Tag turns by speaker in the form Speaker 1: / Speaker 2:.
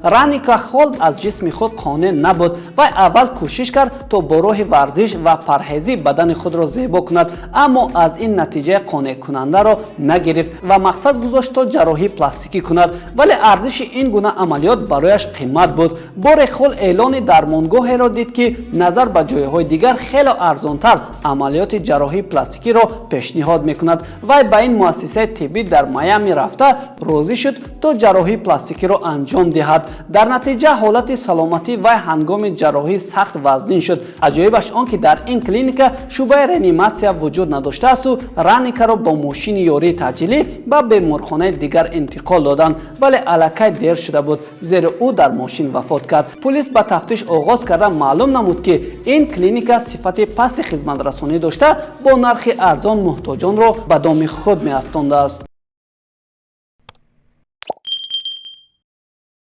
Speaker 1: Раника Холл аз ҷисми худ қонеъ набуд. Вай аввал кӯшиш кард, то бо роҳи варзиш ва парҳезӣ бадани худро зебо кунад, аммо аз ин натиҷаи қонеъкунандаро нагирифт ва мақсад гузошт, то ҷарроҳии пластикӣ кунад, вале арзиши ин гуна амалиёт барояш қимат буд. Боре Холл эълони дармонгоҳеро дид, ки назар ба ҷойҳои дигар хеле арзонтар амалиёти ҷарроҳии пластикиро пешниҳод мекунад. Вай ба ин муассисаи тиббӣ дар Майами рафта, розӣ шуд, то ҷарроҳии пластикиро анҷом диҳад. Дар натиҷа ҳолати саломатии вай ҳангоми ҷарроҳӣ сахт вазнин шуд. Аҷоибаш он, ки дар ин клиника шӯъбаи реаниматсия вуҷуд надоштаасту Раникаро бо мошини ёрии таъҷилӣ ба беморхонаи дигар интиқол доданд, вале аллакай дер шуда буд, зеро ӯ дар мошин вафот кард. Пулис ба тафтиш оғоз карда, маълум намуд, ки ин клиника сифати пасти хизматрасонӣ дошта, бо нархи арзон муҳтоҷонро ба доми худ меафтондааст.